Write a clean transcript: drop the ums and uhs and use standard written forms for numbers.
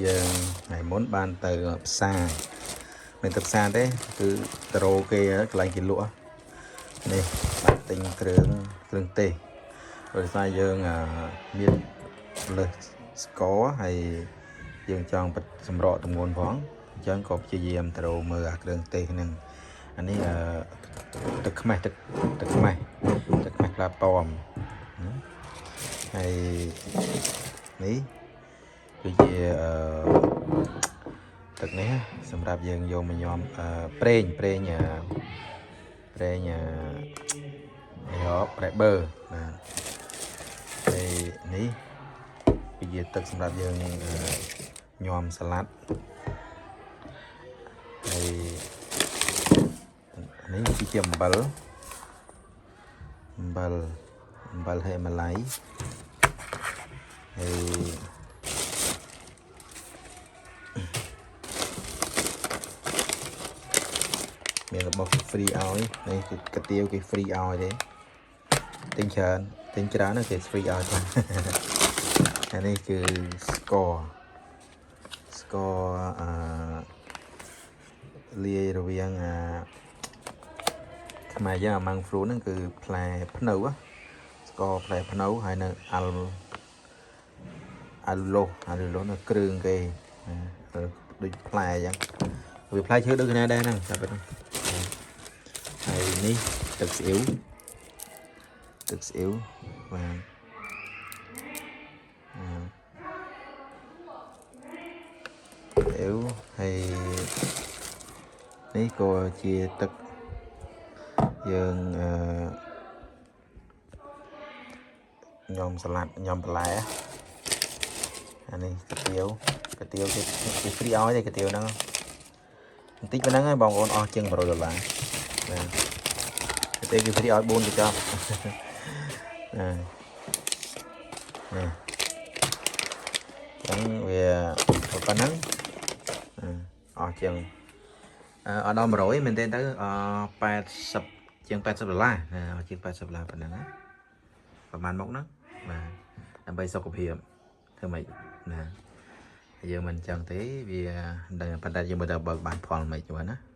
យើងថ្ងៃមុនបានទៅផ្សារមិនទៅផ្សារទេគឺទៅរកគេកន្លែងគេលក់នេះបានទិញគ្រឿងគ្រឿងទេសដោយសារយើងមានលើសស្ករហើយយើងចង់សម្រកទម្ងន់ផងអញ្ចឹងក៏ព្យាយាមទៅរកមើលអាគ្រឿងទេសហ្នឹងអានេះអឺទឹកខ្មេះទឹកទឹកខ្មេះទឹកខ្មេះផ្លាប៉មណាហើយនេះ គឺជាទឹកនេះសម្រាប់យើងយកមកញ៉ាំប្រេងប្រេងអឺប្រេងអឺនេះហ៎ប្រេបឺបាទហើយនេះគឺជាទឹកសម្រាប់យើងញ៉ាំសាឡាត់ហើយនេះគឺជាអំបិលអំបិលអំបិលហេម៉ាឡៃហើយ មានរបស់គេ free ឲ្យនេះគឺកាទៀវគេ free ឲ្យទេទិញច្រើនទិញច្រើនណាស់គេ free ឲ្យខ្លះ អានេះគឺស្ករស្ករអឺលាយរវាងអាខ្មែរយើងអា monk fruit ហ្នឹងគឺផ្លែភ្នៅស្ករផ្លែភ្នៅហើយនៅអាល់អាឡូអាឡូនៅគ្រឿងគេដូចផ្លែអញ្ចឹងវាផ្លែឈើដូចគ្នាដែរហ្នឹងតែប៉ុណ្្នឹងហើយនេះទឹកស្អ៊ីវទឹកស្អ៊ីវបាទអឺស្អ៊ីវហើយនេះក៏ជាទឹកយើងអឺញ៉ាំសាឡាត់ញ៉ាំបន្លែអានេះកាទៀវកាទៀវគេគេ free ឲ្យទេកាទៀវហ្នឹងបន្តិចប៉ុណ្ណឹងហើយបងប្អូនអស់ជាង100ដុល្លារបាទកាទៀវគេ free ឲ្យ4កញ្ចប់ ណានេះចឹងវាប៉ុណ្ណឹងអស់ជាងអត់ដល់100មែនទេទៅ80ជាង80ដុល្លារអស់ជាង80ដុល្លារប៉ុណ្ណឹងណាប្រហែលមុខហ្នឹងបាទដើម្បីសុខភាពធ្វើម៉េចណាយើងមិនចឹងទេវាមិនដឹងប៉ុន្តែយើងមើលទៅបើបានផលមិនចឹងណា។